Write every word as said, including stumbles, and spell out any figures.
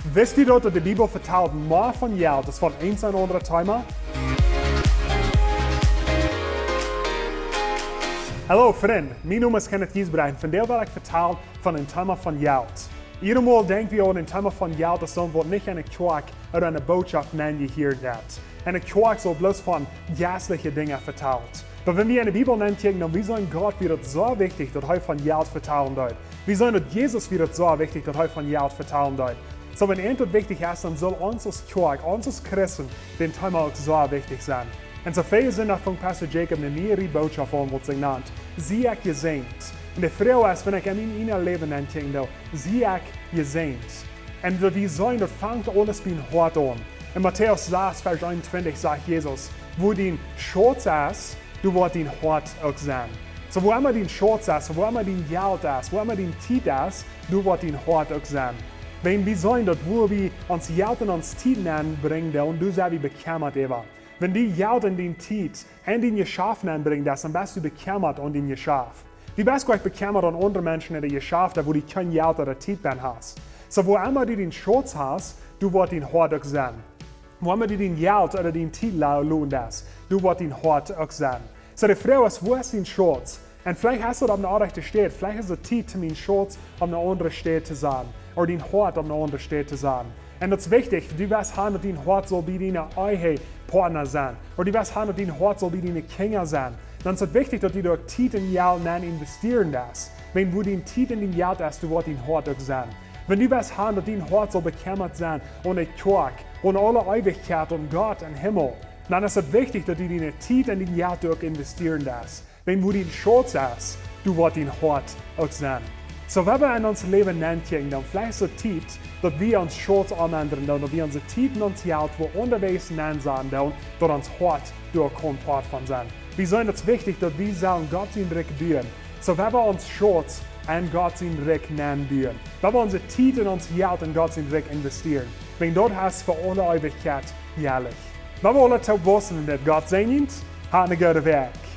Wist du daut, daut de Bibel vetalt mea von Jelt aus von een ooda aundret Thema? Hallo Frind, mien Nomen es Kenneth Giesbrecht. Vondoag well ekj vetalen von een Thema von Jelt. Jiedatmol denkj wie aun een Thema von Jelt aus soont, waut nich enne Kjoakj ooda enne Bootschoft nenjehieet. Enne Kjoakj saul bloos von jeistliche Dinja vetalt. Oba wan wie enne Bibel nenkjikjen, dan wie seenen Gott wia daut soo wichtich, daut hee von Jelt vetalen deed. Wie seenen daut Jesus wia daut soo wichtich, daut hee von Jelt vetalen deed. Soo, wan eent daut wichtich es, dan saul ons aus Kjoakj, ons aus Christen, daut Thema uk soo wichtich sennen. Un soo väajen Sindach funk Pastor Jacob eene niee Bootschoft aun, waut sikj nant: Sie ekj jesäajent? Un de Froag es, wan ekj aun mien ieejnet Läwen denkj, dan, sie ekj jesäajent? Un daut wie seenen, daut fangt aules biem Hoat aun. En Matäus sas, Varsch eenuntwintich sajcht Jesus: Wua dien Schauz es, doa woat dien Hoat uk sennen. Soo, wua emma dien Schauz es, wua emma dien Jelt es, wua emma diene Tiet es, doa woat dien Hoat uk sennen. Wan wie seenen, daut wua wie ons Jelt un onse Tiet nenbrinjen, dan doa sent wie bekjemmat äwa. Wan du Jelt un diene Tiet en dien Jeschaft nenbrinjst, dan best du bekjemmat om dien Jeschaft. Du best goanich bekjemmat om aundre Menschen en de Jeschaft, wua du kjeen Jelt ooda Tiet bie hast. Soo, wua emma du dien Schauz hast, doa woat dien Hoat uk sennen. Wua emma du dien Jelt ooda diene Tiet la-, loten deist, doa woat dien Hoat uk sennen. Soo, de Froag es, wua es dien Schauz? Un veleicht es daut opp eene aundre Städ, veleicht es daut Tiet, dien Schauz opp eene aundre Städ to setten, ooda dien Hoat opp eene aundre Städ to setten. Un daut es wichtich, du west haben, daut dien Hoat saul bie diene Ehepartner sennen, ooda du west haben, daut dien Hoat saul bie diene Kjinja sennen. Dan es daut wichtich, daut du doa Tiet un Jelt nen investeren deist. Wan wua diene Tiet un dien Jelt es, doa woat dien Hoat uk sennen. Wan du west haben, daut dien Hoat saul bekjemmat sennen om de Kjoakj, om aule Eewichkjeit, om Gott em Himmel, dan es daut wichtich, daut du diene Tiet un dien Jelt uk investeren deist. Wan wua dien Schauz es, doa woat dien Hoat uk sennen. Soo, wan wie en ons Läwen nenkjikjen, dan veleicht es daut Tiet, daut wie onsen Schauz aundren doonen, daut wie onse Tiet un ons Jelt wua aundasch nensaten doonen, daut ons Hoat doa kaun Poat von sennen. Wie seenen, daut es wichtich, daut wie sellen Gott sien Rikj buen. Soo, wan wie onsen Schauz en Gott sien Rikj nenbuen, wan wie onse Tiet un ons Jelt en Gott sien Rikj investeren, wan daut es fa aule Eewichkjeit jelich. Wan wie aule toop waussen un daut Gott säajent, hab eene goode Wäakj.